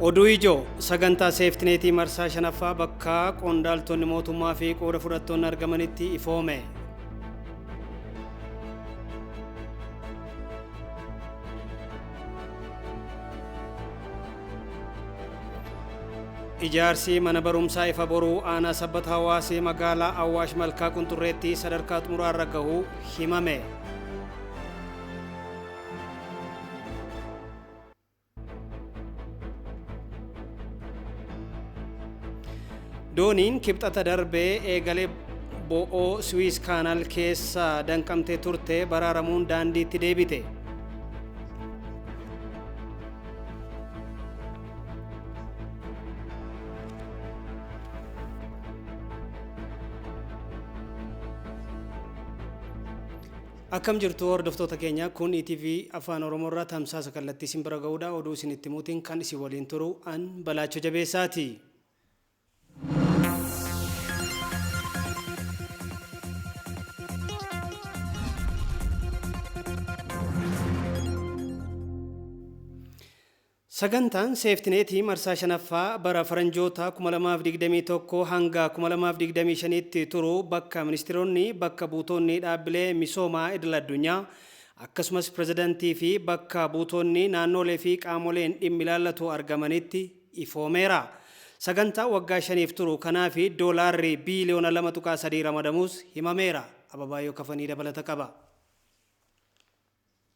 Oduu ijoo sagantaa seeftineetii marsaa shanaffaa bakka qondaaltonni mootummaa fi qooda fudhattoonni argamanitti ifoome. Ijaarsi mana barumsaa Ifa Boruu aanaa Sabbata Hawaasii magaalaa Awwaash Malkaa Qunxurreetti sadarkaa xumuraarra gahuu himame. Dooniin Kibxata darbee eegalee bo'oo Siwiis Kaanaal keessa danqamtee turte baraaramuun daandiitti deebite. Akkam jirtu hordoftoota keenya, kun ETV Afaan Oromoo irraa tamsaasa kallattii isin bira ga'uudha. Oduu isinitti himuutiin kan isin waliin turu an Balaachoo Jabeessaati. Sagantaan Seeftineetii marsaa shanaffaa bara Faranjoota 2021 hanga 2025tti turu bakka ministiroonni, bakka buutonni dhaabbilee misoomaa idil addunyaa akkasumas pirezidantii fi bakka buutonni naannoolee fi qaamoleen dhimmi ilaallatu argamanitti ifoomeera. Sagantaa waggaa shaniif turu kanaaf doolaarri biiliyoona 2.3 ramadamuus himameera. Ababaayyoo Kafanii dabalata qaba.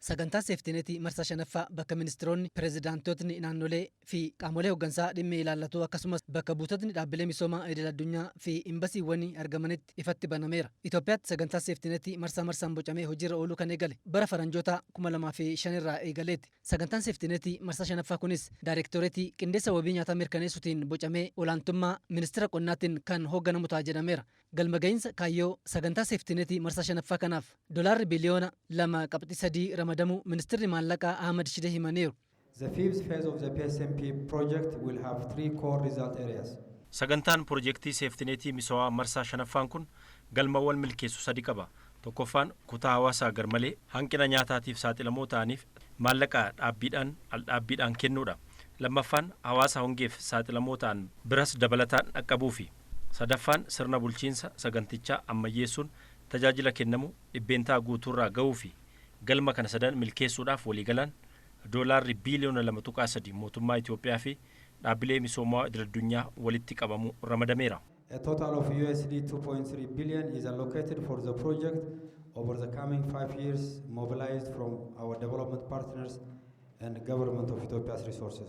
Sagantaa Seeftineetii marsaa shanaffaa bakka ministiroonni, pireezidaantotni naannolee fi qaamolee hoggansaa dhimmi ilaallatuu akkasumas bakka buutotni dhaabbilee misoomaa idil addunyaa fi imbasiiwwanii argamanitti ifatti banameera. Itoophiyaatti sagantaa Seeftineetii marsaa marsaan bocamee hojiirra ooluu kan eegale bara Faranjootaa 2005 irraa eegaleeti. Sagantaan Seeftineetii marsaa shanaffaa kunis Daayirektoreetii Qindeessa Wabii Nyaataa Mirkaneessuutiin bocamee olaantummaa Ministeera Qonnaatiin kan hoogganamu ta'a jedhameera. Galma ga'iinsa kaayyoo sagantaa seeftineetii marsaa shanaffaa kanaaf Doolaarri biiliyoona 2 qabxii 3 ramadamuu Ministirri Maallaqaa Ahmad Shidee himaniiru. The fifth phase of the PSMP project will have three core result areas. Sagantaan Pirojektii Seeftineetii Misoowaa marsaa shanaffaan kun galmawwan milkeessu sadi qaba. Tokkoffaan kutaa hawaasaa garmalee hanqina nyaataatiif saaxilamoo ta'aniif maallaqa dhaabbiidhaan aldhaabbiidhaan kennuudha. Lammaffaan hawaasa hongeef saaxilamoo ta'an biras dabalataan dhaqqabuufi. Sadaffaan sirna bulchiinsa sagantichaa ammayyeessuun tajaajila kennamu dhibbeentaa guutuurraa gahuufi. Galma kana sadan milkeessuudhaaf waliigalaan doolaarri biiliyoona 2.3 mootummaa Itoophiyaafi dhaabbilee misoomawaa idiladdunyaa walitti qabamu ramadameera. A total of USD 2.3 billion is allocated for the project over the coming 5 years, mobilized from our development partners and government of Ethiopia's resources.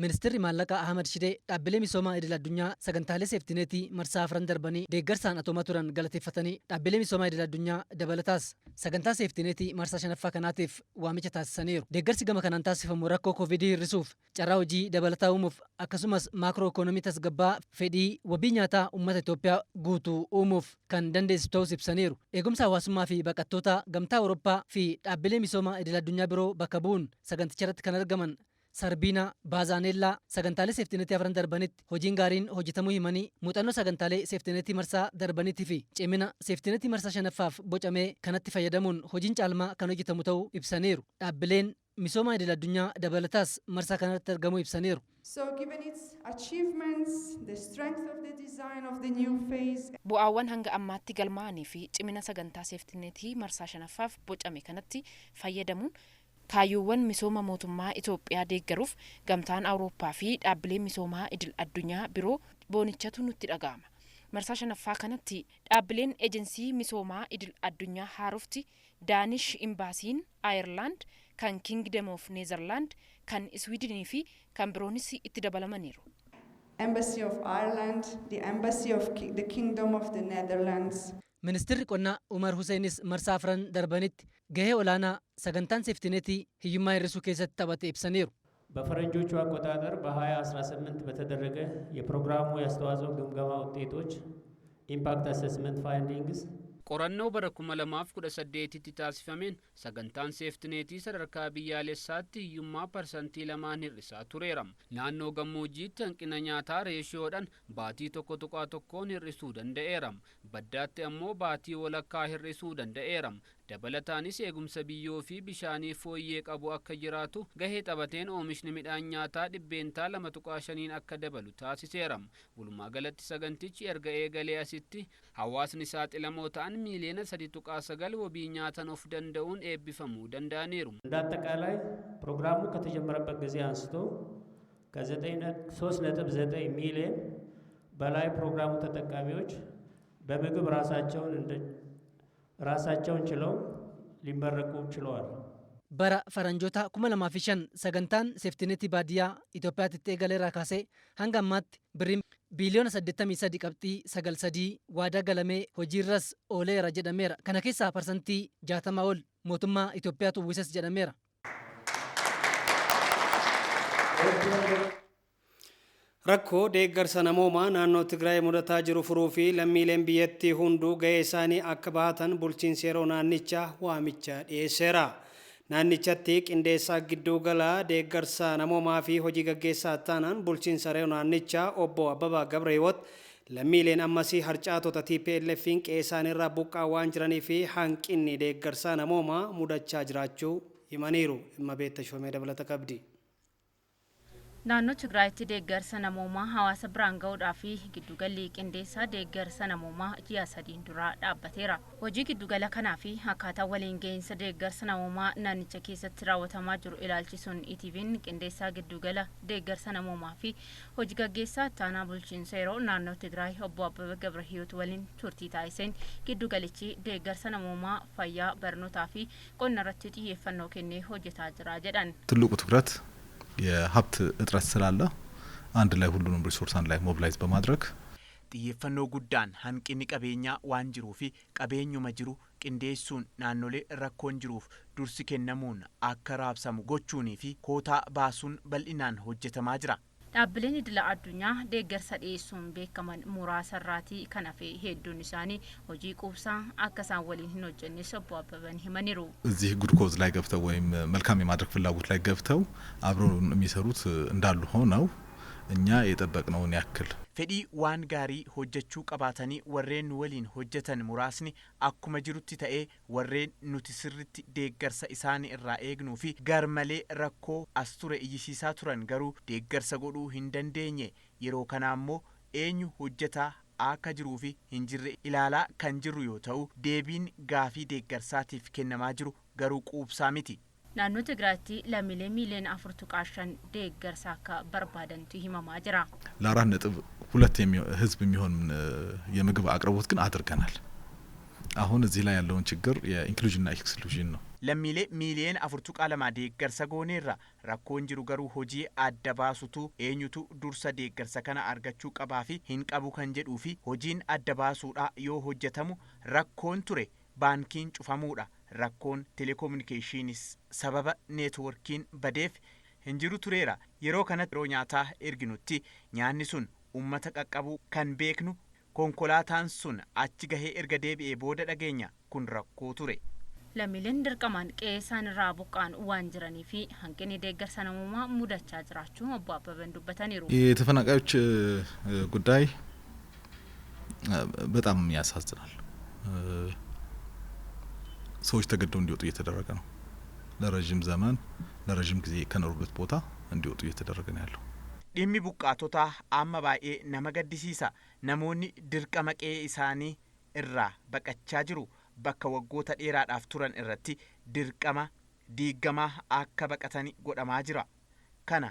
Ministirri Maallaqaa Ahmad Shidee dhaabbilee misoomaa idil addunyaa sagantaalee seeftineetii marsaa afran darbanii deeggarsaan atoomaa turan galateeffatanii, dhaabbilee misoomaa idil addunyaa dabalataas sagantaa seeftineetii marsaa shanaffaa kanaatiif waamicha taasisaniiru. Deeggarsi gama kanaan taasifamu rakkoo koovidii hir'isuuf, carraa hojii dabalataa uumuuf akkasumas maakroo ikoonomii tasgabbaa fedhii wabii nyaataa uummata Itoophiyaa guutuu uumuuf kan dandeessisu ta'us ibsaniiru. Eegumsa hawaasummaa fi baqattoota Gamtaa Awurooppaa fi dhaabbilee misoomaa idil addunyaa biroo bakka bu'uun saganticha irratti kan argaman Sarbiinaa Baazaaneellaa sagantaalee seeftineetii afran darbanitti hojiin gaariin hojjetamuu himanii, muuxannoo sagantaalee seeftineetii marsaa darbaniitii fi cimina seeftineetii marsaa shanaffaaf bocamee kanatti fayyadamuun hojiin caalmaa kan hojjetamu ta'uu ibsaniiru. Dhaabbileen misoomaa idil addunyaa dabalataas marsaa kanarratti argamuu ibsaniiru. So, given its achievements, the strength of the design of the new phase, Bu'aawwan hanga ammaatti galmaa'anii fi cimina sagantaa seeftineetii marsaa shanaffaaf bocame kanatti fayyadamuun kaayyoowwan misooma mootummaa Itoophiyaa deeggaruuf Gamtaan Awurooppaa fi dhaabbileen misoomaa idil addunyaa biroo boonichatu nutti dhaga'ama. Marsaa shanaffaa kanatti dhaabbileen ejensii misoomaa idil addunyaa haarofti Daanish Imbaasiin Ayerlaand, kan Kingdom of Netherland, kan Iswiidinii fi kan biroonis itti dabalamaniiru. Embassy of Ireland, the Embassy of the Kingdom of the Netherlands. Ministirri Qonnaa Umar Huseenis marsaa afran darbanitti gahee olaanaa sagantaan seeftineetii hiyyummaa hir'isuu keessatti taphate ibsaniiru. በፈረንጆቹ አቆጣጠር በ2018 በተደረገ የፕሮግራሙ የአስተዋጽኦ ግምገማ ውጤቶች ኢምፓክት አሴስመንት ፋይንዲንግስ Qorannoo bara 2018tti taasifameen sagantaan seeftineetii sadarkaa biyyaalessaatti hiyyummaa 2% hir'isaa tureera. Naannoo gammoojjiitti hanqina nyaataa reeshiyoodhaan baatii 1.1n hir'isuu danda'eera. Baddaatti ammoo baatii walakkaa hir'isuu danda'eera. Dabalataanis eegumsa biyyoo fi bishaanii fooyyee qabu akka jiraatu gahee taphateen oomishni midhaan nyaataa 2.5% akka dabalu taasiseera. Walumaa galatti sagantichi erga eegalee asitti hawaasni saaxilamoo ta'an miiliyoona 3.9 wabii nyaatan of danda'uun eebbifamuu danda'aniiru. እንደ አጠቃላይ ፕሮግራሙ ከተጀመረበት ጊዜ አንስቶ ከ3.9 ሚሊዮን በላይ ፕሮግራሙ ተጠቃሚዎች በምግብ ራሳቸውን ችለው ሊመረቁ ችለዋል። Bara faranjoota 2005 sagantaan seeftineetii baadiyyaa Itoophiyaatti eegaleerraa kaasee hanga ammaatti birriin biiliyoona 83.93 waadaa galamee hojiirras ooleera jedhameera. Kana keessaa 60% ol mootummaa Itoophiyaatu uwwisas jedhameera. Rakkoo deeggarsa namoomaa naannoo Tigraay mudataa jiru furuu fi lammiileen biyyattii hunduu gahee isaanii akka bahatan bulchiinsi yeroo naannichaa waamicha dhiyeesseera. Naannichatti qindeessaa gidduu galaa deeggarsa namoomaa fi hojii gaggeessaa taanaan bulchiinsa yeroo naannichaa obbo Abbabaa Gabrehiwoot lammiileen ammasii harcaatota TPLF'n qe'ee isaaniirraa buqqaa waan jiranii fi hanqinni deeggarsa namoomaa mudachaa jiraachuu himaniiru. Dhimma beekta shoomee dabalata qabdi. Naannoo Tigraayitti deeggarsa namoomaa hawaasa biraan gahuudhaa fi giddugalli qindeessaa deeggarsa namoomaa ji'a 3 dura dhaabbateera. Hojii giddugala kanaa fi akkaataa waliin gahinsa deeggarsa namoomaa naannicha keessatti raawwatamaa jiru ilaalchisuun ETV'n qindeessaa giddugala deeggarsa namoomaa fi hojii gaggeessaa ittaanaa bulchiinsa yeroo naannoo Tigraay obbo Abbabaa Gabrahiyoot waliin turtii taasiseen giddugalichi deeggarsa namoomaa fayyaa, barnootaa fi qonna irratti xiyyeeffannoo kennee hojjetaa jira jedhan. ትልቁ ትኩረት የሀብት እጥረት ስላለ አንድ ላይ ሁሉንም ሪሶርስ አንድ ላይ ሞቢላይዝ በማድረግ xiyyeeffannoo guddaan hanqinni qabeenyaa waan jiruu fi qabeenyuma jiru qindeessuun naannolee rakkoon jiruuf dursi kennamuun akka raabsamu gochuunii fi kootaa baasuun bal'inaan hojjetamaa jira. Dhaabbileen idila addunyaa deeggarsa dhiyeessuun beekaman muraasa irraatii kan hafe hedduun isaanii hojii quubsaa akka isaan waliin hin hojjennes obbo Abbaban himaniiru. እዚህ ጉድ ኮዝ ላይ ገብተው ወይም መልካም የማድረግ ፍላጎት ላይ ገብተው አብረው የሚሰሩት እንዳሉ ሆነው እኛ የጠበቅነውን ያክል Fedhii waan gaarii hojjechuu qabaatanii warreen nu waliin hojjetan muraasni akkuma jirutti ta'ee warreen nuti sirritti deeggarsa isaanii irraa eegnuu fi garmalee rakkoo as ture iyyisiisaa turan garuu deeggarsa godhuu hin dandeenye. Yeroo kana ammoo eenyu hojjetaa akka jiruu fi hin jirre ilaalaa kan jirru yoo ta'u deebiin gaafii deeggarsaatiif kennamaa jiru garuu quubsaa miti. Naannoo Tigraayitti lammiilee miiliyoona 4.5 deeggarsa akka barbaadantu himamaa jira. ለአራት ነጥብ ሁለት ህዝብ የሚሆን የምግብ አቅርቦት ግን አድርገናል። አሁን እዚህ ላይ ያለውን ችግር የኢንክሉዥንና ኤክስክሉዥን ነው። Lammiilee miiliyoona 4.2 deeggarsa gooneerra. Rakkoon jiru garuu hojii adda baasutu eenyutu dursa deeggarsa kana argachuu qabaa fi hin qabu kan jedhuu fi hojiin adda baasuudha yoo hojjetamu rakkoon ture baankiin cufamuudha. Rakkoon teleekominikeeshiniis sababa neetwoorkiin badeef hin jiru tureera. Yeroo kanatti yeroo nyaataa erginutti nyaanni sun uummata qaqqabuu kan beeknu konkolaataan sun achi gahee erga deebi'ee booda dhageenya. Kun rakkoo ture. Lammiileen dirqamaan qe'ee isaan irraa buqqa'an waan jiranii fi hanqinni deeggarsa namoomaa mudachaa jiraachuu obbo Abbaban dubbataniiru. የተፈናቃዮች ጉዳይ በጣም ያሳዝናል። ሰዎች ተገደው እንዲወጡ እየተደረገ ነው። ለረጅም ዘመን ለረጅም ጊዜ ከኖሩበት ቦታ እንዲወጡ እየተደረገ ነው ያለው። Dhimmi buqqaatotaa amma baay'ee nama gaddisiisa. Namoonni dirqama qe'ee isaanii irraa baqachaa jiru. Bakka waggoota dheeraadhaaf turan irratti dirqama diigamaa akka baqatanii godhamaa jira. Kana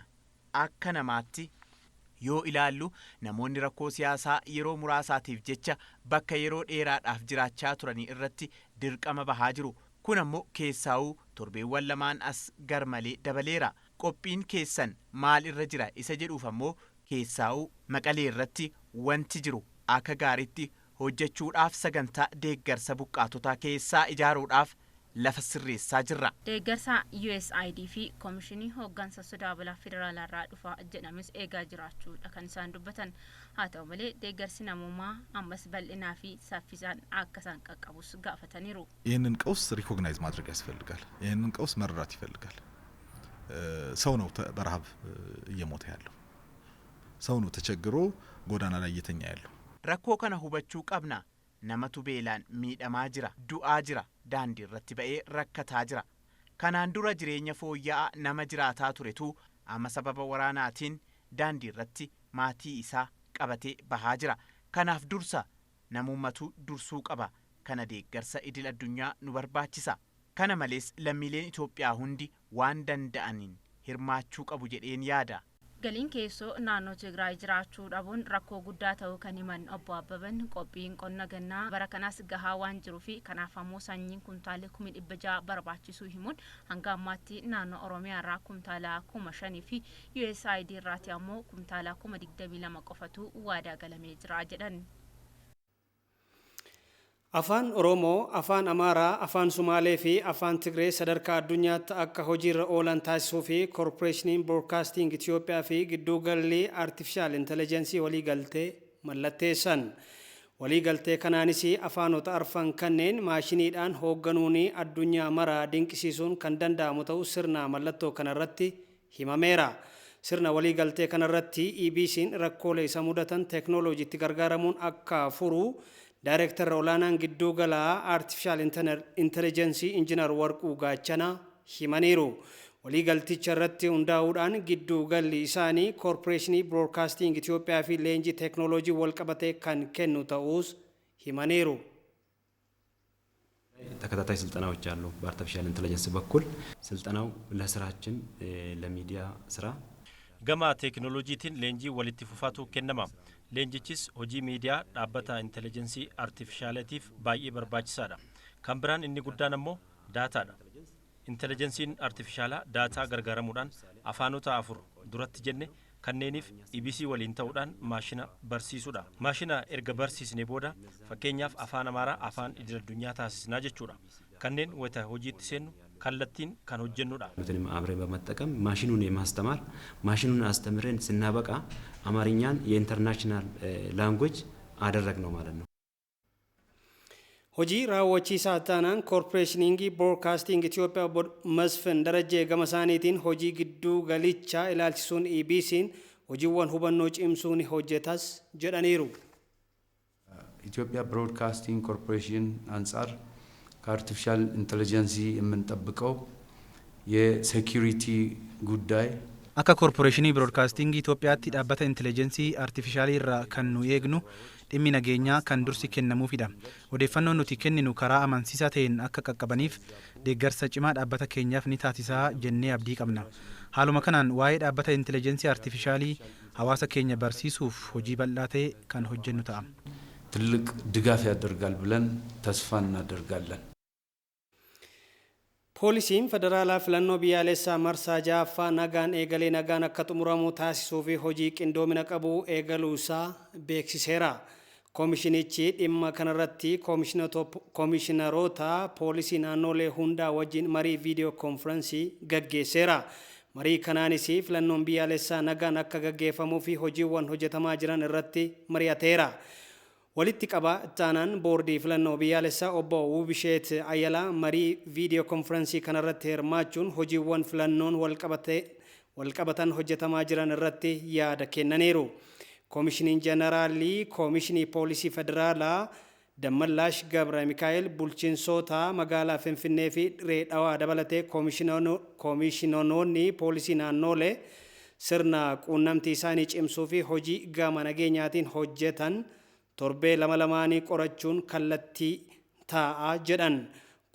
akka namaatti yoo ilaallu namoonni rakkoo siyaasaa yeroo muraasaatiif jecha bakka yeroo dheeraadhaaf jiraachaa turanii irratti dirqama bahaa jiru. Kun ammoo keessaa'uu torbeewwan lamaan as garmalee dabaleera. Qophiin keessan maal irra jira isa jedhuuf ammoo keessaa'uu Maqalee irratti wanti jiru akka gaariitti hojjechuudhaaf sagantaa deeggarsa buqqaatotaa keessaa ijaaruudhaaf lafa sirreessaa jirra. Deeggarsa USAID fi Koomishinii Hooggansa Sodaa Balaa Federaalaa irraa dhufa jedhames eegaa jiraachuudha kan isaan dubbatan. Haa ta'u malee deeggarsi namoomaa ammas bal'inaa fi saffisaan akka isaan qaqqabus gaafataniiru. ይህንን ቀውስ ሪኮግናይዝ ማድረግ ያስፈልጋል። ይህንን ቀውስ መረዳት ይፈልጋል። ሰው ነው በረሃብ እየሞተ ያለው። ሰው ነው ተቸግሮ ጎዳና ላይ እየተኛ ያለው። Rakkoo kana hubachuu qabna. Namatu beelaan miidhamaa jira, du'aa jira. daandii irratti ba'ee rakkataa jira. Kanaan dura jireenya fooyya'aa nama jiraataa turetu amma sababa waraanaatiin daandii irratti maatii isaa qabatee bahaa jira. Kanaaf dursa namummatu dursuu qaba. Kana deeggarsa idil addunyaa nu barbaachisa. Kana malees lammiileen Itoophiyaa hundi waan danda'aniin hirmaachuu qabu jedheen yaada. Galiin keessoo naannoo Tigraay jiraachuu dhabuun rakkoo guddaa ta'uu kan himan obbo Abbaban, qophiin qonna gannaa bara kanaas gahaa waan jiruu fi kanaaf ammoo sanyiin kuntaalli 600,000 barbaachisuu himuun, hanga ammaatti naannoo Oromiyaa irraa kumtaala 5,000 fi USAID irraati ammoo kumtaala 22,000 qofatu waadaa galamee jira jedhan. Afaan Oromoo, Afaan Amaaraa, Afaan Sumaalee fi Afaan Tigree sadarkaa addunyaatti akka hojiirra oolan taasisuu fi Koorporeeshiniin Broadcasting Itoophiyaa fi gidduugalli Artifishaal Intelligensii waliigaltee mallatteessan. Waliigaltee kanaanis afaanota arfan kanneen maashiniidhaan hoogganuun addunyaa mara dinqisiisuun kan danda'amu ta'uu sirna mallattoo kanarratti himameera. Sirna waliigaltee kanarratti EBC'n rakkoolee isa mudatan teeknooloojiitti gargaaramuun akka furu Daayireektarra olaanaan giddugala Artifishaal Intelligensii Injiinar Warquu Gaachanaa himaniiru. Waliigalticha irratti hundaa'uudhaan giddugalli isaanii Koorporeeshinii Broadcasting Itoophiyaa fi leenjii teeknooloojii walqabate kan kennu ta'uus himaniiru. ተከታታይ ስልጠናዎች አሉ። በአርቲፊሻል ኢንቴሊጀንስ በኩል ስልጠናው ለስራችን ለሚዲያ ስራ Gama teeknooloojiitiin leenjii walitti fufaatu kennama. Leenjichis hojii miidiyaa dhaabbata intelligensii artifishaalaatiif baay'ee barbaachisaadha. Kan biraan inni guddaan ammoo daataadha. Intelligensiin artifishaalaa daataa gargaaramuudhaan afaanota afur duratti jenne kanneeniif EBC waliin ta'uudhaan maashina barsiisuudha. Maashina erga barsiisnee booda, fakkeenyaaf, Afaan Amaaraa afaan idil addunyaa taasisnaa jechuudha. Kanneen wayita hojiitti seennu kallattiin kan hojjennudha. አብረን በመጠቀም ማሽኑን የማስተማር ማሽኑን አስተምረን ስናበቃ አማርኛን የኢንተርናሽናል ላንጉጅ አደረግ ነው ማለት ነው። Hojii raawwachiisaa taanaan Koorporeeshiniingii Broadcasting Itoophiyaa obbo Masfin Darajjee gama isaaniitiin hojii gidduu galichaa ilaalchisuun EBC'n hojiiwwan hubannoo cimsuu ni hojjetas jedhaniiru. ኢትዮጵያ ብሮድካስቲንግ ኮርፖሬሽን አንጻር ከአርቲፊሻል ኢንቴሊጀንሲ የምንጠብቀው የሴኪሪቲ ጉዳይ Akka Koorporeeshinii Biroodkaastingii Itoophiyaatti dhaabbata intelligensii artifishaalii irraa kan nu eegnu dhimmi nageenyaa kan dursi kennamuufidha. Odeeffannoo nuti kenninu karaa amansiisaa ta'een akka qaqqabaniif deeggarsa cimaa dhaabbata keenyaaf ni taasisaa jennee abdii qabna. Haaluma kanaan waa'ee dhaabbata intelligensii artifishaalii hawaasa keenya barsiisuuf hojii bal'aa ta'e kan hojjennu ta'a. ትልቅ ድጋፍ ያደርጋል ብለን ተስፋ እናደርጋለን። Poolisiin federaalaa filannoo biyyaalessaa marsaa ja'affaa nagaan eegalee nagaan akka xumuramu taasisuu fi hojii qindoomina qabu eegaluu isaa beeksiseera. Koomishinichi dhimma kanarratti koomishinaroota poolisii naannolee hundaa wajjin marii viidiyoo koonfiraansii gaggeesseera. Marii kanaanis filannoon biyyaalessaa nagaan akka gaggeeffamuu fi hojiiwwan hojjetamaa jiran irratti mari'ateera. Walitti qabaa ittaanaan boordii filannoo biyyaalessaa obbo Wubisheet Ayalaa marii viidiyoo koonfiraansii kanarratti hirmaachuun hojiiwwan filannoon walqabatan hojjetamaa jiran irratti yaada kennaniiru. Koomishiniin Jeneraalii Koomishinii Poolisii Federaalaa Dammallaash Gabra Mikaa'el bulchiinsota magaalaa Finfinnee fi Dirree Dhawaa dabalatee koomishinoonni poolisii naannolee sirna quunnamtii isaanii cimsuu fi hojii gama nageenyaatiin hojjetan torbee lama lamaanii qorachuun kallattii taa'aa jedhan.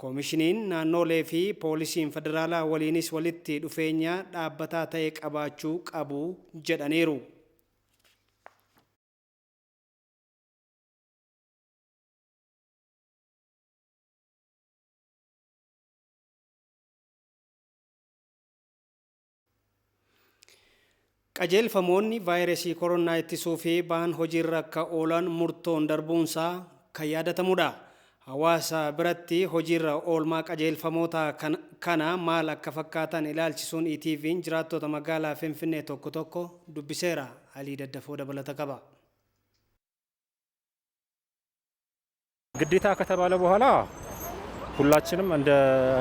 Koomishiniin naannolee fi poolisiin federaalaa waliinis walitti dhufeenya dhaabbataa ta'e qabaachuu qabu jedhaniiru. Qajeelfamoonni vaayirasii koronaa ittisuu fi ba'an hojiirra akka oolan murtoon darbuunsaa kan yaadatamudha. Hawaasa biratti hojiirra oolmaa qajeelfamoota kana maal akka fakkaatan ilaalchisuun ETV'n jiraattota magaalaa Finfinnee tokko tokko dubbiseera. Alii Daddafoo dabalata qaba. ግዴታ ከተባለ በኋላ ሁላችንም እንደ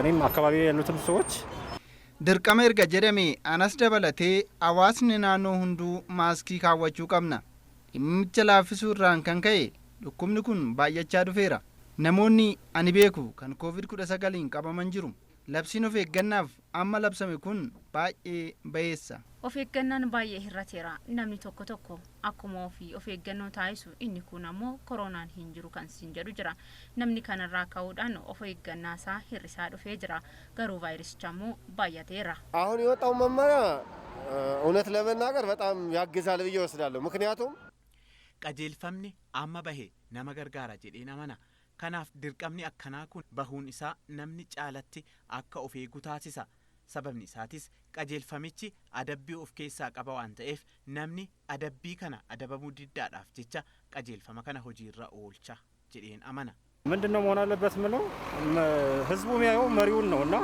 እኔም አካባቢ ያሉትን ሰዎች Dirqama erga jedhame anas dabalatee hawaasni naannoo hunduu maaskii kaawwachuu qabna. Dhimmicha laaffisuu irraan kan ka'e dhukkubni kun baay'achaa dhufeera. Namoonni ani beeku kan COVID-19 qabaman jiru. Labsiin of eeggannaaf amma labsame kun baay'ee bayeessa. Of eeggannaan baay'ee hir'ateera. Namni tokko tokko akkuma ofii of eeggannoo taasisu inni kun ammoo koronaan hin jiru kan siin jedhu jira. Namni kanarraa ka'uudhaan of eeggannaa isaa hir'isaa dhufee jira. Garuu vaayirasicha ammoo baay'ateera. አሁን የወጣው መመሪያ እውነት ለመናገር በጣም ያግዛል ብዬ ወስዳለሁ። ምክንያቱም Qajeelfamni amma bahe nama gargaara jedheen amana. Kanaaf dirqamni akkanaa kun bahuun isaa namni caalatti akka of eegu taasisa. Sababni isaatis qajeelfamichi adabbii of keessaa qaba waan ta'eef namni adabbii kana adabamuu diddaadhaaf jecha qajeelfama kana hojiirra oolcha jedheen amana. ምንድን ነው መሆን አለበት ምለው ህዝቡ የሚያየው መሪውን ነው እና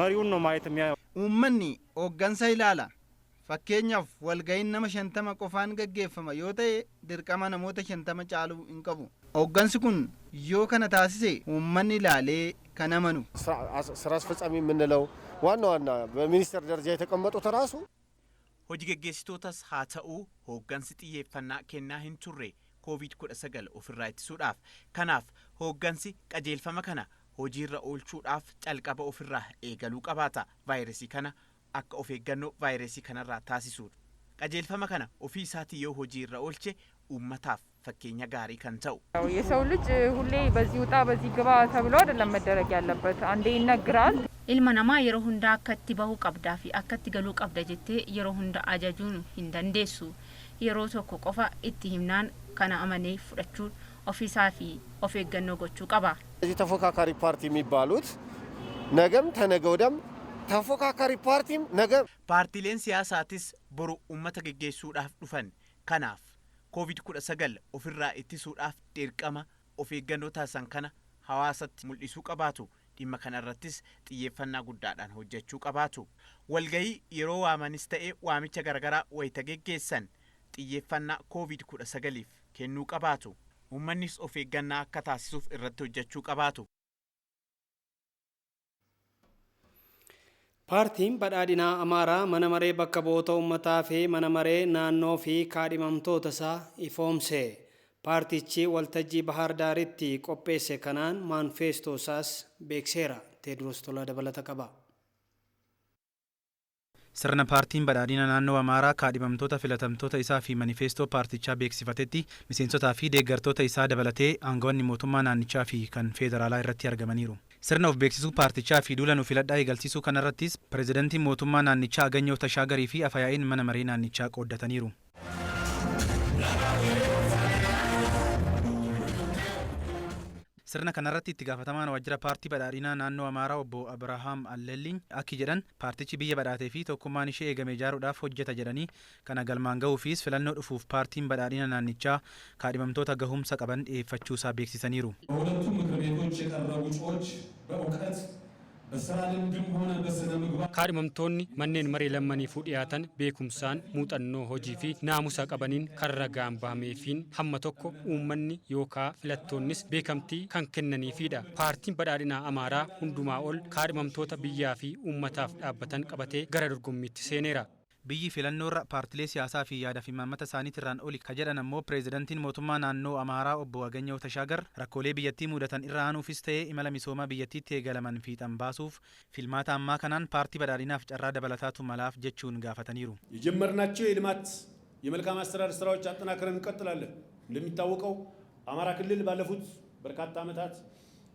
መሪውን ነው ማየት የሚያየው። Uummanni hooggansa ilaala. Fakkeenyaaf walga'iin nama 50 qofaan gaggeeffama yoo ta'e dirqama namoota 50 caaluu hin qabu. Hooggansi kun yoo kana taasise uummanni ilaalee kan amanu. ስራ አስፈጻሚ የምንለው ዋና ዋና በሚኒስቴር ደረጃ የተቀመጡት ራሱ Hojii geggeessitootas haa ta'uu hooggansi xiyyeeffannaa kennaa hin turre COVID-19 ofirraa ittisuudhaaf. Kanaaf hooggansi qajeelfama kana hojiirra oolchuudhaaf calqaba ofirraa eegaluu qabaata. Vaayirasii kana akka of eeggannoo vaayirasii kanarraa taasisuudha. Qajeelfama kana ofii isaatii yoo hojiirra oolche uummataaf fakkeenya gaarii kan ta'u. የሰው ልጅ ሁሌ በዚህ ውጣ በዚህ ግባ ተብሎ አይደለም መደረግ ያለበት። አንዴ ይነግራል። Ilma namaa yeroo hunda akka itti bahuu qabdaa fi akka itti galuu qabda jettee yeroo hunda ajajuun hin dandeessu. Yeroo tokko qofa itti himnaan kana amanee fudhachuun ofiisaa fi of eeggannoo gochuu qaba. እዚህ ተፎካካሪ ፓርቲ የሚባሉት ነገም ተነገ ወዲያም ተፎካካሪ ፓርቲም ነገ Paartiileen siyaasaatis boru uummata geggeessuudhaaf dhufan. Kanaaf COVID-19 ofirraa ittisuudhaaf dirqama of eeggannoo taasisan kana hawaasatti mul'isuu qabaatu. Dhimma kanarrattis xiyyeeffannaa guddaadhaan hojjechuu qabaatu. Walgayii yeroo waamanis ta'ee waamicha garaagaraa wayita geggeessan xiyyeeffannaa COVID-19f kennuu qabaatu. Uummannis of eeggannaa akka taasisuuf irratti hojjechuu qabaatu. Paartiin badhaadhinaa Amaaraa mana maree bakka bu'oota uummataa fi mana maree naannoo fi kaadhimamtoota isaa ifoomse. Paartichi waltajjii Bahar Daaritti qopheesse kanaan maanifeestoo isaas beekseera. Teediroos Tolaa dabalata qaba. Sirna paartiin badhaadhina naannoo Amaaraa kaadhimamtoota filatamtoota isaa fi manifeestoo paartichaa beeksifatetti miseensotaa fi deeggartoota isaa dabalatee aangawoonni mootummaa naannichaa fi kan federaalaa irratti argamaniiru. Sirna of beeksisuu paartichaa fi duula nu filadhaa eegalsiisuu kanarrattis pireezidantiin mootummaa naannichaa Aganyoo Tashaagarii fi afayaa'iin mana maree naannichaa qooddataniiru. Sirna kanarratti itti gaafatamaan waajjira paartii badhaadhinaa naannoo Amaaraa obbo Abrahaam Allelliin akki jedhan paartichi biyya badhaatee fi tokkummaan ishee eegame ijaaruudhaaf hojjeta jedhanii kana galmaan gahuufis filannoo dhufuuf paartiin badhaadhina naannichaa kaadhimamtoota gahumsa qaban dhiyeeffachuusaa beeksisaniiru. በሁለቱም ምክር ቤቶች የቀረቡ እጩዎች በእውቀት በስራ ልምድም ሆነ በስነ ምግባር Kaadhimamtoonni manneen maree lammaniifuu dhiyaatan beekumsaan muuxannoo hojii fi naamusa qabaniin kan ragaan bahameefiin hamma tokko uummanni yookaa filattoonnis beekamtii kan kennaniifidha. Paartiin badhaadhinaa Amaaraa hundumaa ol kaadhimamtoota biyyaa fi uummataaf dhaabbatan qabatee gara dorgommiitti seeneera. Biyyi filannoorra paartilee siyaasaa fi yaada fi imaammata isaaniitirraan oli ka jedhan ammoo pireezidantiin mootummaa naannoo Amaaraa obbo Aganyaw Tashaagar rakkoolee biyyattii mudatan irra aanuufis ta'ee imala misoomaa biyyattiitti eegalaman fiixan baasuuf filmaata ammaa kanaan paartii badhaadhinaaf carraa dabalataatu malaaf jechuun gaafataniiru. የጀመርናቸው የልማት የመልካም አስተዳደር ስራዎች አጠናክረን እንቀጥላለን። እንደሚታወቀው አማራ ክልል ባለፉት በርካታ ዓመታት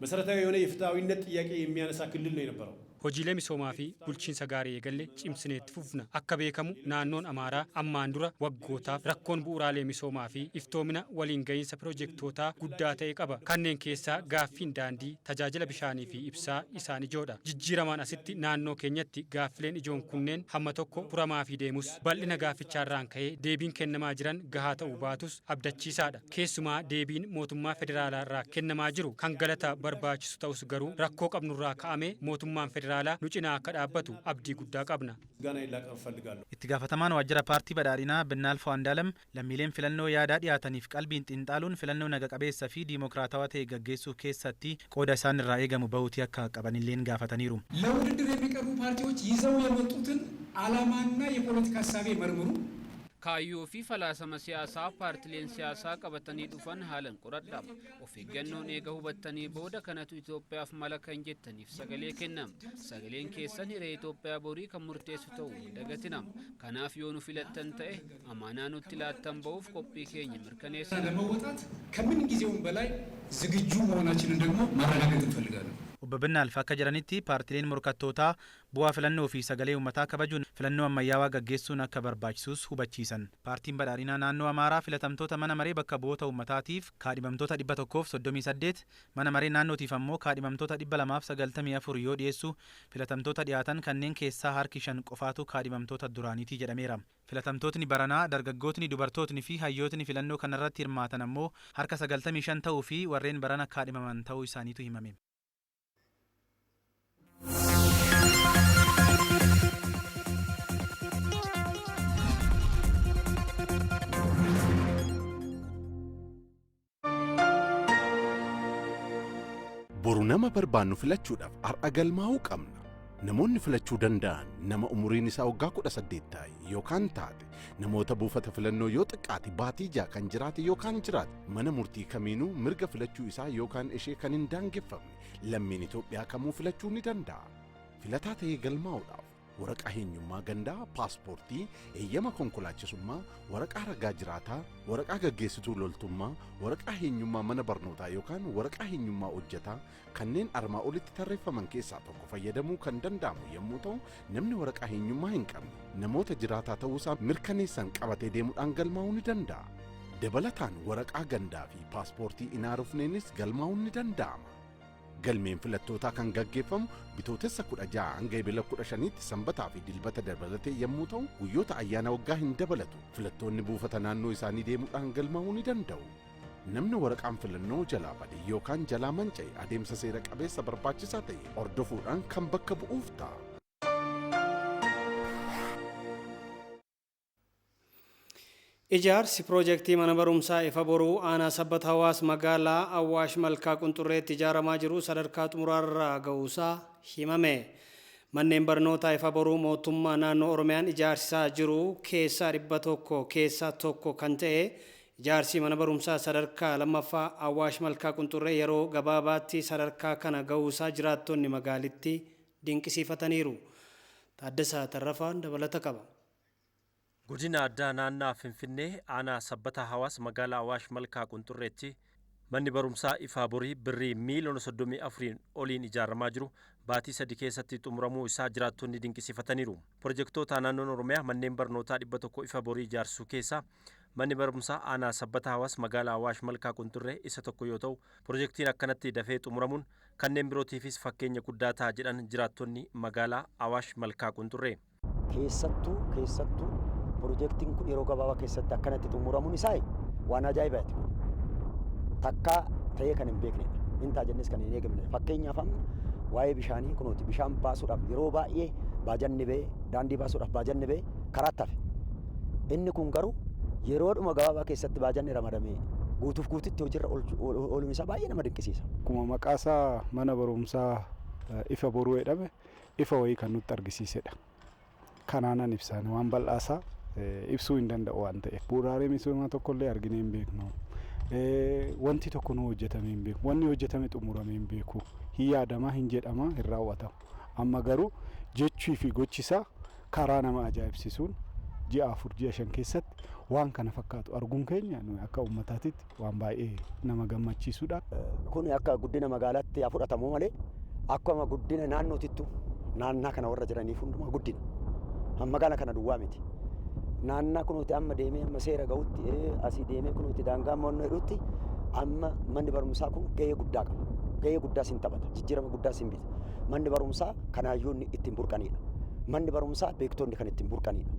መሰረታዊ የሆነ የፍትሐዊነት ጥያቄ የሚያነሳ ክልል ነው የነበረው። Hojiilee misoomaa fi bulchiinsa gaarii eegalle cimsinee itti fufna. Akka beekamu naannoon Amaaraa ammaan dura waggootaaf rakkoon bu'uuraalee misoomaa fi iftoomina waliin gahiinsa piroojektootaa guddaa ta'e qaba. Kanneen keessaa gaaffiin daandii, tajaajila bishaanii fi ibsaa isaan ijoodha. Jijjiiramaan asitti naannoo keenyatti gaaffileen ijoon kunneen hamma tokko furamaa fi deemus bal'ina gaaffichaarraan ka'ee deebiin kennamaa jiran gahaa ta'uu baatus abdachiisaadha. Keessumaa deebiin mootummaa federaalaa irraa kennamaa jiru kan galata barbaachisu ta'us garuu rakkoo qabnurraa ka'amee mootummaan federaalaa nu cinaa akka dhaabbatu abdii guddaa qabna. Itti gaafatamaan waajjira paartii badhaadhinaa Binnaalfoo Andaalam lammiileen filannoo yaadaa dhiyaataniif qalbiin xiinxaaluun filannoo naga qabeessa fi diimokiraatawaa ta'e gaggeessuu keessatti qooda isaan irraa eegamu bahuutii akka qabanilleen gaafataniiru. ለውድድር የሚቀርቡ ፓርቲዎች ይዘው የመጡትን ዓላማና የፖለቲካ እሳቤ መርምሩ። Kaayyoo fi falaasama siyaasaa paartileen siyaasaa qabatanii dhufan haalan qoradha. Of eeggannoon eega hubattanii booda kanatu Itoophiyaaf mala kan jettaniif sagalee kenna. Sagaleen keessan hiree Itoophiyaa borii kan murteessu ta'uu hin dagatina. Kanaaf yoo nu filattan ta'e amaanaa nutti laattan ba'uuf qophii keenya mirkaneessina. ለመወጣት ከምን ጊዜውም በላይ ዝግጁ መሆናችንን ደግሞ ማረጋገጥ እንፈልጋለን። Obbo Binnaalf akka jedhanitti paartileen morkattootaa bu'aa filannoo fi sagalee uummataa kabajuun filannoo ammayyaawaa gaggeessuun akka barbaachisus hubachiisan. Paartiin badhaadhinaa naannoo Amaaraa filatamtoota mana maree bakka bu'oota uummataatiif kaadhimamtoota 138, mana maree naannootiif ammoo kaadhimamtoota 294 yoo dhiyeessu, filatamtoota dhiyaatan kanneen keessaa harki 5 qofaatu kaadhimamtoota duraaniitii jedhameera. Filatamtootni baranaa dargaggootni, dubartootni fi hayyootni filannoo kanarratti hirmaatan ammoo harka 95 ta'uu fi warreen barana kaadhimaman ta'uu isaaniitu himame. Boru nama barbaannu filachuudhaaf har'a galmaa'uu qabna. Namoonni filachuu danda'an nama umuriin isaa waggaa 18 ta'e yookaan taate, namoota buufata filannoo yoo xiqqaate baatii 6 kan jiraate yookaan jiraate, mana murtii kamiinuu mirga filachuu isaa yookaan ishee kan hin daangeffamne lammiin Itoophiyaa kamuu filachuu ni danda'a. Filataa ta'ee galmaa'uudhaaf waraqaa eenyummaa gandaa, paaspoortii, eeyyama konkolaachisummaa, waraqaa ragaa jiraataa, waraqaa gaggeessituu loltummaa, waraqaa eenyummaa mana barnootaa yookaan waraqaa eenyummaa hojjetaa kanneen armaa olitti tarreeffaman keessaa tokko fayyadamuu kan danda'amu yommuu ta'u, namni waraqaa eenyummaa hin qabne namoota jiraataa ta'uusaa mirkaneessan qabatee deemuudhaan galmaa'uu ni danda'a. Dabalataan waraqaa gandaa fi paaspoortii hin haarofneenis galmaa'uun ni danda'ama. Galmeen filattootaa kan gaggeeffamu Bitootessa 16 hanga Ebila 15tti sanbataa fi dilbata dabalatee yommuu ta'u, guyyoota ayyaana waggaa hin dabalatu. Filattoonni buufata naannoo isaanii deemuudhaan galmaa'uu ni danda'u. Namni waraqaan filannoo jalaa bade yookaan jalaa manca'e adeemsa seera qabeessa barbaachisaa ta'e hordofuudhaan kan bakka bu'uuf ta'a. Ijaarsi piroojeektii mana barumsaa Ifa Boruu aanaa Sabbata Hawaas magaalaa Awwaash Malkaa Qunxurreetti ijaaramaa jiru sadarkaa xumuraarra ga'uusaa himame. Manneen barnootaa Ifa Boruu mootummaa naannoo Oromiyaan ijaarsisaa jiru keessaa 100 keessaa tokko kan ta'e ijaarsi mana barumsaa sadarkaa lammaffaa Awwaash Malkaa Qunxurree yeroo gabaabaatti sadarkaa kana ga'uusaa jiraattonni magaalitti dinqisiifataniiru. Taaddasaa Tarrafaan dabalata qaba. Godina addaa naannaa Finfinnee aanaa Sabbata Hawaas magaalaa Awaash Malkaa Qunxurreetti manni barumsaa Ifaa Borii birrii miiliyoona 34 oliin ijaaramaa jiru baatii 3 keessatti xumuramuu isaa jiraattonni dinqisiifataniiru. Pirojektoota naannoon Oromiyaa manneen barnootaa 100 Ifa Borii ijaarsuu keessaa manni barumsaa aanaa Sabbata Hawaas magaalaa Awaash Malkaa Qunxurree isa tokko yoo ta'u, pirojektiin akkanatti dafee xumuramuun kanneen birootiifis fakkeenya guddaa ta'a jedhan jiraattonni magaalaa Awaash Malkaa Qunxurree. Keessattuu pirojektiin kun yeroo gabaabaa keessatti akkanatti xumuramuun isaa waan ajaa'ibaati kun. Takkaa ta'ee kan hin beeknedha. Hin ta'a jennes kan hin eegamnedha. Fakkeenyaaf amma waa'ee bishaanii kunuuti bishaan baasuudhaaf yeroo baay'ee baajanni ba'ee, daandii baasuudhaaf baajanni ba'ee karaatti hafe. Inni kun garuu yeroodhuma gabaabaa keessatti baajanni ramadamee guutuuf guututti hojiirra ooluun isaa baay'ee nama dinqisiisa. Akkuma maqaa isaa mana barumsaa Ifa Boruu jedhame ifa wayii kan nutti argisiisedha. Kanaanan ibsaan waan bal'aasaa ibsuu hin danda'u waan ta'eef. Bu'uuraalee misoomaa tokkollee arginee hin beeknu. Wanti tokko nu hojjetamee hin beeku. Wanni hojjetame xumuramee hin beeku. Hin yaadamaa, hin jedhamaa, hin raawwatamu. Amma garuu jechuu fi gochisaa karaa nama ajaa'ibsiisuun ji'a 4 ji'a 5 keessatti waan kana fakkaatu arguun keenya nuyi akka uummataatitti waan baay'ee nama gammachiisudha. Kun akka guddina magaalaatti haa fudhatamu malee akkuma guddina naannootittu naannaa kana warra jiraniif hundumaa guddina. Magaalaa kana duwwaa miti. Naannaa kunuuti amma deemee amma seera ga'utti, asii deemee kunuuti daangaa mo'annoo jedhutti amma manni barumsaa kun gahee guddaa qaba. Gahee guddaa siin taphata. Jijjiirama guddaa siin bita. Manni barumsaa kanaayyoonni ittiin burqanidha. Manni barumsaa beektonni kan ittiin burqanidha.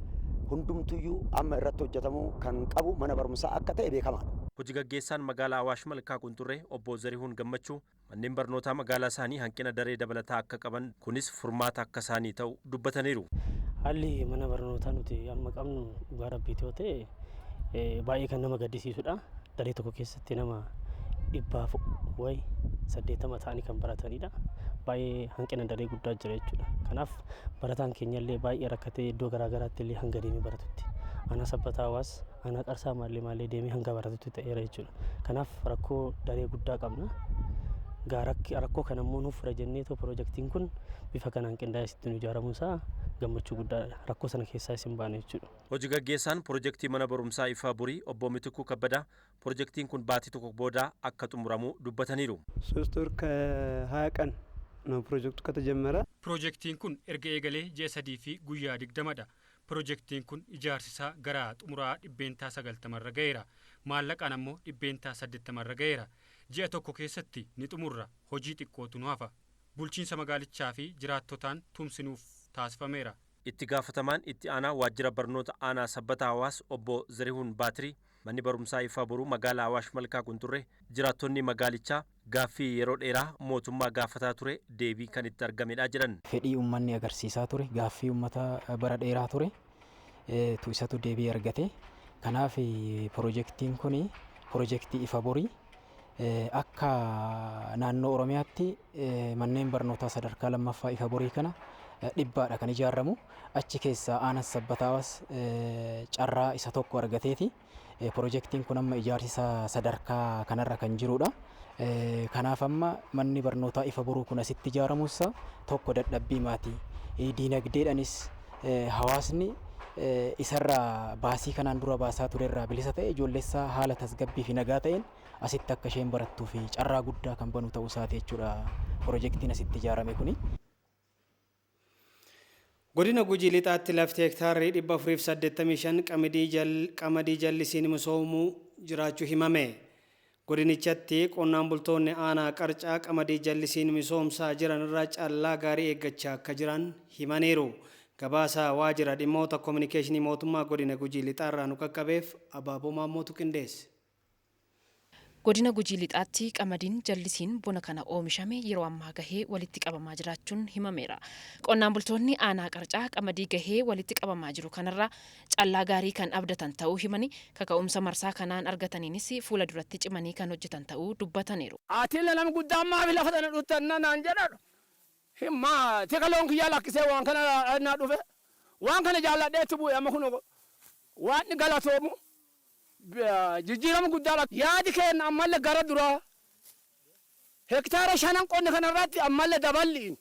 Hundumtuyyuu amma irratti hojjetamuu kan qabu mana barumsaa akka ta'e beekamaadha. Hojii gaggeessaan magaalaa Awaash Malkaa Qunxurree obbo Zarihuun Gammachuu manneen barnootaa magaalaa isaanii hanqina daree dabalataa akka qaban kunis furmaata akka isaanii ta'u dubbataniiru. Haalli mana barnootaa nuti amma qabnu dhugaa rabbiiti yoo ta'e baay'ee kan nama gaddisiisudha. Daree tokko keessatti nama 180 ta'anii kan baratanidha. Baay'ee hanqina daree guddaa jira jechuudha. Kanaaf barataan keenya illee baay'ee rakkatee iddoo garaa garaatti illee hanga deemee baratutti. Aanaa Sabbataa Hawaas, aanaa Qarsaa maallee maallee deemee hanga baratutti ta'eera jechuudha. Kanaaf rakkoo daree guddaa qabna. Rakkoo kana immoo nuuf fura jenneetoo piroojeektiin kun bifa kanaan qindaa'ee asitti nu ijaaramuun isaa gammachuu guddaadha. Rakkoo sana keessaa isin baane jechuudha. Hojii gaggeessaan piroojeektii mana barumsaa Ifaa Borii obbo Mitikuu Kabbadaa piroojeektiin kun baatii tokko booda akka xumuramu dubbataniiru. ሶስት ወር ከሀያ ቀን ነው ፕሮጀክቱ ከተጀመረ። Piroojeektiin kun erga eegalee ji'a 3 fi guyyaa 20dha. Piroojeektiin kun ijaarsi isaa gara xumuraa 90% irra ga'eera. Maallaqaan ammoo 80% irra ga'eera. Ji'a tokko keessatti ni xumurra. Hojii xiqqootu nu hafa. Bulchiinsa magaalichaa fi jiraattotaan tumsinuuf taasifameera. Itti gaafatamaan itti aanaa waajjira barnoota aanaa Sabbataa Hawaas obbo Zarihuun Baatirii manni barumsaa Ifaa Boruu magaalaa Awaash Malkaa Qunxurree jiraattonni magaalichaa gaaffii yeroo dheeraa mootummaa gaafataa ture deebii kan itti argamedha jedhan. Fedhii uummanni agarsiisaa ture, gaaffii uummata bara dheeraa ture isatu deebii argate. Kanaaf piroojeektiin kun piroojeektii Ifa Borii akka naannoo Oromiyaatti manneen barnootaa sadarkaa lammaffaa Ifa Borii kana dhibbaadha kan ijaaramu. Achi keessaa aanaan Sabbataa Hawaas carraa isa tokko argateeti. Piroojeektiin kun amma ijaarsi isaa sadarkaa kanarra kan jirudha. Kanaaf amma manni barnootaa Ifa Boruu kun asitti ijaaramuusaa tokko dadhabbii maatii, diinagdeedhaanis hawaasni isarraa baasii kanaan dura baasaa turerraa bilisa ta'e ijoolleessaa haala tasgabbii fi nagaa ta'een asitti akka isheen barattuu fi carraa guddaa kan banu ta'uu isaati jechuudha piroojeektiin asitti ijaarame kuni. Godina Gujii Lixaatti lafti hektaarri 485 qamadii jallisiin misoomuu jiraachuu himame. Godinichatti qonnaan bultoonni aanaa Qarcaa qamadii jallisiin misoomsaa jiran irraa callaa gaarii eeggachaa akka jiran himaniiru. Gabaasa waajjira dhimmoota koominikeeshinii mootummaa godina Gujii Lixaarraa nu qaqqabeef Abaaboo Maammootu qindeesse. Godina Gujii Lixaatti qamadiin jallisiin bona kana oomishame yeroo ammaa gahee walitti qabamaa jiraachuun himameera. Qonnaan bultoonni aanaa Qarcaa qamadii gahee walitti qabamaa jiru kanarraa callaa gaarii kan abdatan ta'uu himanii, kaka'umsa marsaa kanaan argataniinis fuula duratti cimanii kan hojjetan ta'uu dubbataniiru. Atiillee nama guddaa maafi lafa tana dhuttanna naan jedhadhu. Himmaa tika loon kiyyaa lakkisee waan kana na dhufe, waan kana jaalladheetti bu'e. Amma kun waan galatoomu jijjiirama guddaa yaadi keenya ammallee gara duraa hektaara shanan qonni kanarratti ammallee daballiin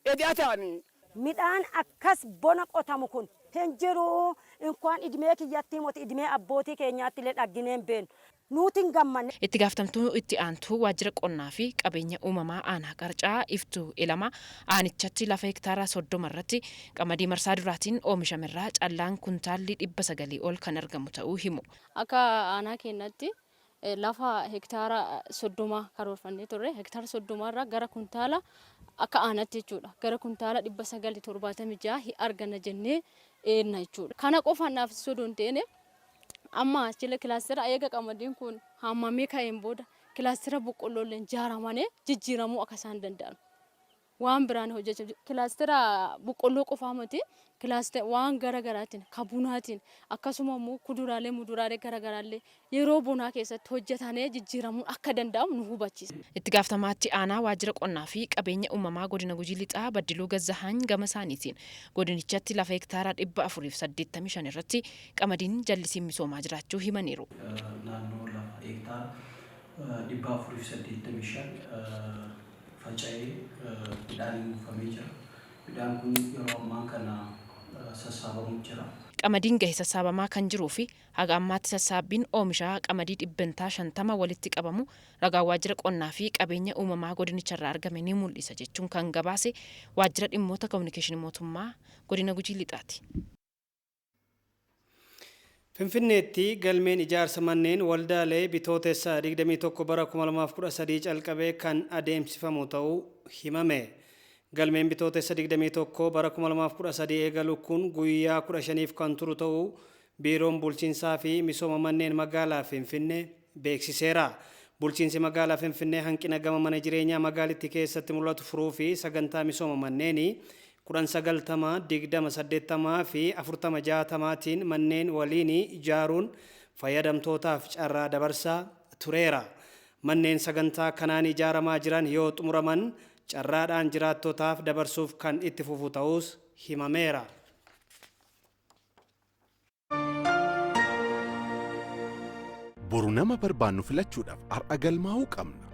edi'a ta'anii. Midhaan akkas bona qotamu kun hin jiru. Inkwaan idmee kiyyatti moti idmee abbootii keenyaatti illee dhaggineen beenu. Nuti hin gammanne. Itti gaafatamtuu itti aantuu waajjira qonnaa fi qabeenya uumamaa aanaa Qarcaa Iftuu Ilamaa aanichatti lafa hektaara 30 irratti qamadii marsaa duraatiin oomishamerraa callaan kuntaalli 900 ol kan argamu ta'uu himu. Akka aanaa keenyatti lafa hektaara 30 karoorfannee turre. Hektaara 30 irraa gara kuntaala akka aanaatti jechuudha gara kuntaala 976 arganna jennee eenna jechuudha. Kana qofaan naaf osoo hin ta'in, amma achila kilaastera eega qamadiin kun hammamee ka'een booda kilaastera boqqollooleen ijaaramanii jijjiiramuu akka isaan danda'an waan biraan hojjechaa, kilaastera boqqolloo qofaa miti, kilaastera waan gara garaatiin, ka bunaatiin, akkasuma immoo kuduraalee muduraalee gara garaallee yeroo bonaa keessatti hojjetanii jijjiiramuun akka danda'amu nu hubachiisa. Itti gaafatamaatti aanaa waajjira qonnaa fi qabeenya uumamaa godina Gujii Lixaa Baddiluu Gazzahaany gama isaaniitiin godinichatti lafa hektaara 485 irratti qamadiin jallisiin misoomaa jiraachuu himaniiru. Naannoo lafa hektaara 485 faca'ee midhaaniin uwwifamee jira. Midhaan kun yeroo ammaa kana sassaabamuu jira. Qamadiin gahe sassaabamaa kan jiruu fi haga ammaatti sassaabbiin oomisha qamadii 50% walitti qabamu ragaa waajjira qonnaa fi qabeenya uumamaa godinicharraa argame ni mul'isa jechuun kan gabaase waajjira dhimmoota koominikeeshinii mootummaa godina Gujii Lixaati. Finfinneetti galmeen ijaarsa manneen waldaalee Bitootessa 21 bara 2013 calqabee kan adeemsifamu ta'uu himame. Galmeen Bitootessa 21 bara 2013 eegalu kun guyyaa 15f kan turu ta'uu Biiroon Bulchiinsaa fi Misooma Manneen Magaalaa Finfinnee beeksiseera. Bulchiinsi magaalaa Finfinnee hanqina gama mana jireenyaa magaalittii keessatti mul'atu furuu fi sagantaa misooma manneenii 10/90, 20/80 fi 40/60tiin manneen waliin ijaaruun fayyadamtootaaf carraa dabarsaa tureera. Manneen sagantaa kanaan ijaaramaa jiran yoo xumuraman carraadhaan jiraattotaaf dabarsuuf kan itti fufu ta'us himameera. Boru nama barbaannu filachuudhaaf har'a galmaa'uu qabna.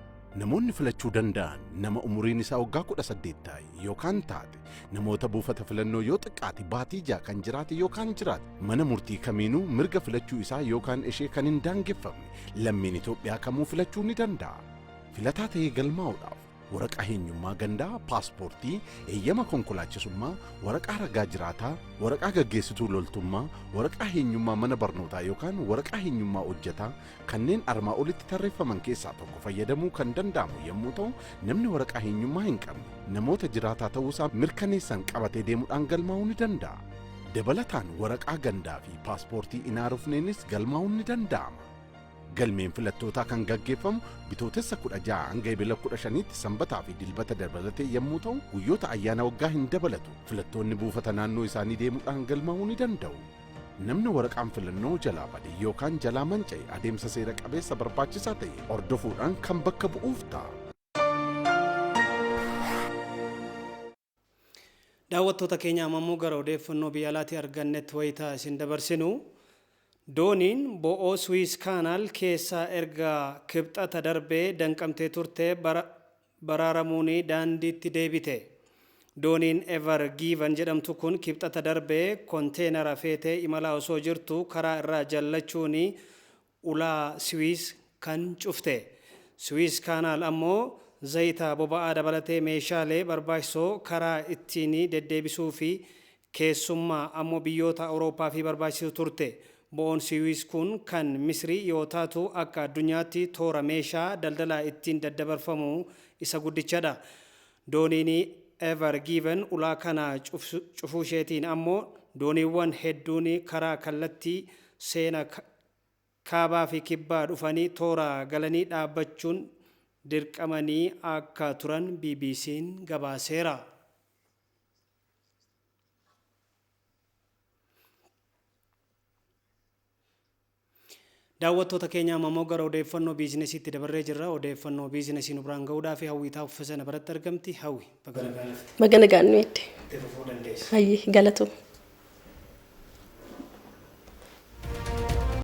Namoonni filachuu danda'an nama umuriin isaa waggaa 18 ta'e yookaan taate, namoota buufata filannoo yoo xiqqaate baatii 6 kan jiraate yookaan jiraate, mana murtii kamiinuu mirga filachuu isaa yookaan ishee kan hin daangeffamne lammiin Itoophiyaa kamuu filachuu ni danda'a. Filataa ta'ee galmaa'uudhaaf waraqaa eenyummaa gandaa, paaspoortii, eeyyama konkolaachisummaa, waraqaa ragaa jiraataa, waraqaa gaggeessituu loltummaa, waraqaa eenyummaa mana barnootaa yookaan waraqaa eenyummaa hojjetaa kanneen armaa olitti tarreeffaman keessaa tokko fayyadamuu kan danda'amu yommuu ta'u, namni waraqaa eenyummaa hin qabne namoota jiraataa ta'uusaa mirkaneessan qabatee deemuudhaan galmaa'uu ni danda'a. Dabalataan waraqaa gandaa fi paaspoortii hin haarofneenis galmaa'uun ni danda'ama. Galmeen filattootaa kan gaggeeffamu Bitootessa 16 hanga Ebila 15tti sanbataa fi dilbata dabalatee yommuu ta'u, guyyoota ayyaana waggaa hin dabalatu. Filattoonni buufata naannoo isaanii deemuudhaan galmaa'uu ni danda'u. Namni waraqaan filannoo jalaa bade yookaan jalaa manca'e adeemsa seera qabeessa barbaachisaa ta'e hordofuudhaan kan bakka bu'uuf ta'a. Daawwattoota keenya, ammoo gara odeeffannoo biyya alaatii argannetti wayitaa isin dabarsinu, dooniin bo'oo Suwiis Kaanaal keessa erga Kibxata darbee danqamtee turte baraaramuun daandiitti deebite. Dooniin Ever Given jedhamtu kun Kibxata darbee konteenara feetee imalaa osoo jirtu karaa irraa jallachuun ulaa Siwiis kan cufte. Suwiis Kaanaal ammoo zayita boba'aa dabalatee meeshaalee barbaachisoo karaa ittiin deddeebisuu fi keessummaa ammoo biyyoota Awurooppaa fi barbaachisu turte. Bo'oon Siwiis kun kan Misrii yoo taatu, akka addunyaatti toora meeshaa daldalaa ittiin daddabarfamu isa guddichadha. Dooniin Ever Given ulaa kana cufuu isheetiin ammoo dooniiwwan hedduun karaa kallattii seena kaabaa fi kibbaa dhufanii toora galanii dhaabbachuun dirqamanii akka turan BBC'n gabaaseera. Daawwattoota keenya, ammoo gara odeeffannoo biizinesiitti dabarree jirra. Odeeffannoo biizinesii nu biraan gahuudhaaf Hawwiitaa Uffisa biratti argamti. Hawwi, baga nagaan dhufte. Baga nagaan nu eedde. Itti fufuu dandeessa. Hayyee, galatoo.